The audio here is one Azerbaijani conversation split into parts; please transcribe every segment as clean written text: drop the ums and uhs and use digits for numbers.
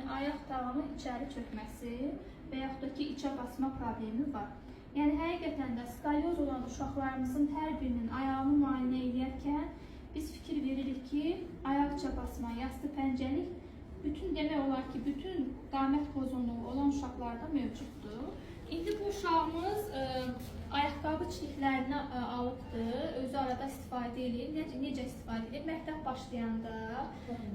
Yəni ayaq tağının içəri çökməsi və yaxud da ki, içə basma problemi var. Yəni həqiqətən də skalyoz olan uşaqlarımızın hər birinin ayağını müayinə edərkən biz fikir veririk ki, ayaq içə basma, yastı pəncəlik bütün demək olar ki, bütün qamət pozunluğu olan uşaqlarda mövcuddur. İndi bu uşağımız ayaqqabı çiliklərini alıbdır, özü arada istifadə eləyir. Necə istifadə edir? Məktəb başlayanda,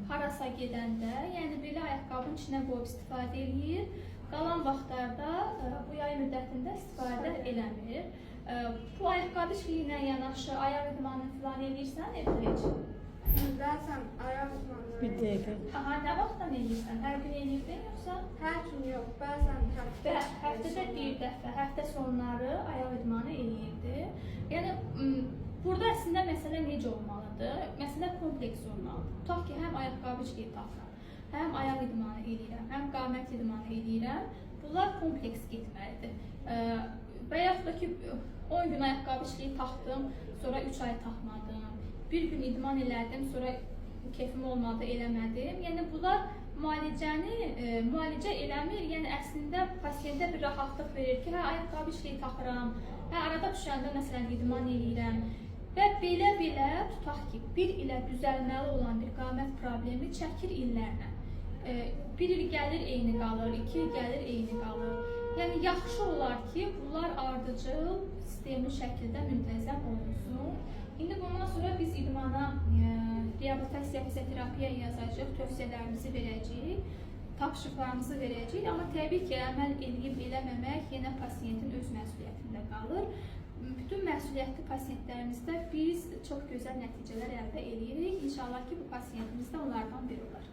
harasa gedəndə, yəni belə ayaqqabının içinə qoyub istifadə eləyir. Qalan vaxtlarda bu yay müddətində istifadə eləmir. Bu ayaqqabı çiliyi ilə yanaşı ayaq idmanı filan eləyirsən evdə heç? Bəzən ayaq idmanları. Bir dəqiqə. Aha, nə vaxtdan eləyirsən? Hər gün eləyirdin yoxsa? Hər gün yox, bəzən Və həftə. həftədə bir dəfə, həftə sonları ayaq idmanı eləyirdi. Yəni burada əslində məsələ necə olmalıdır? Məsələ kompleks olmalıdır. Tutaq ki, həm ayaqqabı çiliyi taxıram, həm ayaq idmanı eləyirəm, həm qamət idmanı eləyirəm. Bunlar kompleks getməlidir. Və yaxud da ki, 10 gün ayaqqabı çiliyi taxdım, sonra 3 ay taxmadım. Bir gün idman elədim, sonra kefim olmadı, eləmədim. Yəni bunlar müalicəni müalicə eləmir. Yəni əslində pasientə bir rahatlıq verir ki, hə ayaqqabı çiliyi taxıram, hə arada düşəndə məsələn idman eləyirəm. Və belə-belə tutaq ki, bir ilə düzəlməli olan bir qamət problemi çəkir illərlə. Bir il gəlir eyni qalır, 2 il gəlir eyni qalır. Yəni yaxşı olar ki, bunlar ardıcıl, sistemli şəkildə müntəzəm olunsun. İndi bundan sonra biz idmana reabilitasiya, fizioterapiya yazacağıq, tövsiyələrimizi verəcəyik, tapşırıqlarımızı verəcəyik. Amma təbii ki, əməl eləyib eləməmək yenə pasientin öz məsuliyyətində qalır. Bütün məsuliyyətli pasientlərimizdə biz çox gözəl nəticələr əldə eləyirik. İnşallah ki, bu pasientimiz də onlardan biri olar.